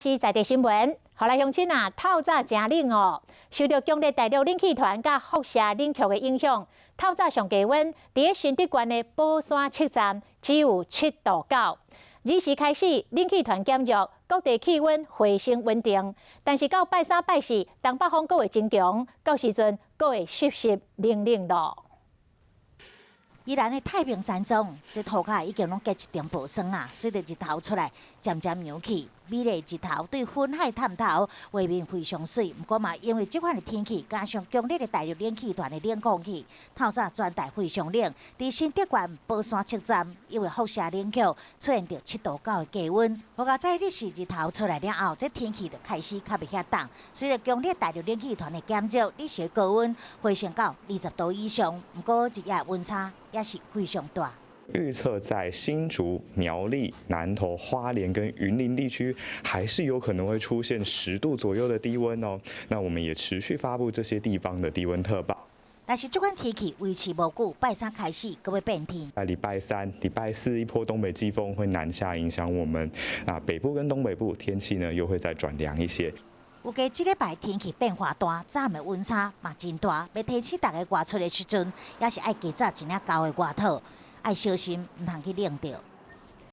是在地新聞，予來鄉親啊，透早誠冷哦，受著強烈大陸冷氣團佮輻射冷卻的影響，透早上低溫，佇新竹縣的寶山測站只有7度9。子時開始，冷氣團減弱，各地氣溫回升穩定。但是到拜三、拜四，東北風閣會增強，到時陣閣會濕濕冷冷囉。宜蘭的太平山莊，這塗跤已經攏結一層薄霜啊，隨著日頭出來，漸漸揚起。美麗日頭對雲海探頭，畫面非常媠。毋過嘛，因為這款的天氣，加上強烈的大陸冷氣團的冷空氣，透早全台非常冷。佇新竹縣寶山測站，因為輻射冷卻，出現著7度9的低溫。不過在日時日頭出來了後，這天氣就開始較袂遐凍。隨著強烈大陸冷氣團的減弱，日時高溫回升到20度以上。毋過日夜溫差也是非常大。預測在新竹、苗栗、南投、花蓮跟雲林地區，還是有可能會出現10度左右的低溫哦。那我們也持續發布這些地方的低溫特報。但是這款天氣維持無久，拜三開始閣欲變天。在禮拜三、禮拜四一波東北季風會南下影響我們，啊北部跟東北部天氣呢又會再轉涼一些。預計這禮拜天氣變化大，早暗溫差嘛真大，欲提醒大家外出的時陣，也是愛加紮一領厚的外套。愛小心，毋通去冷著。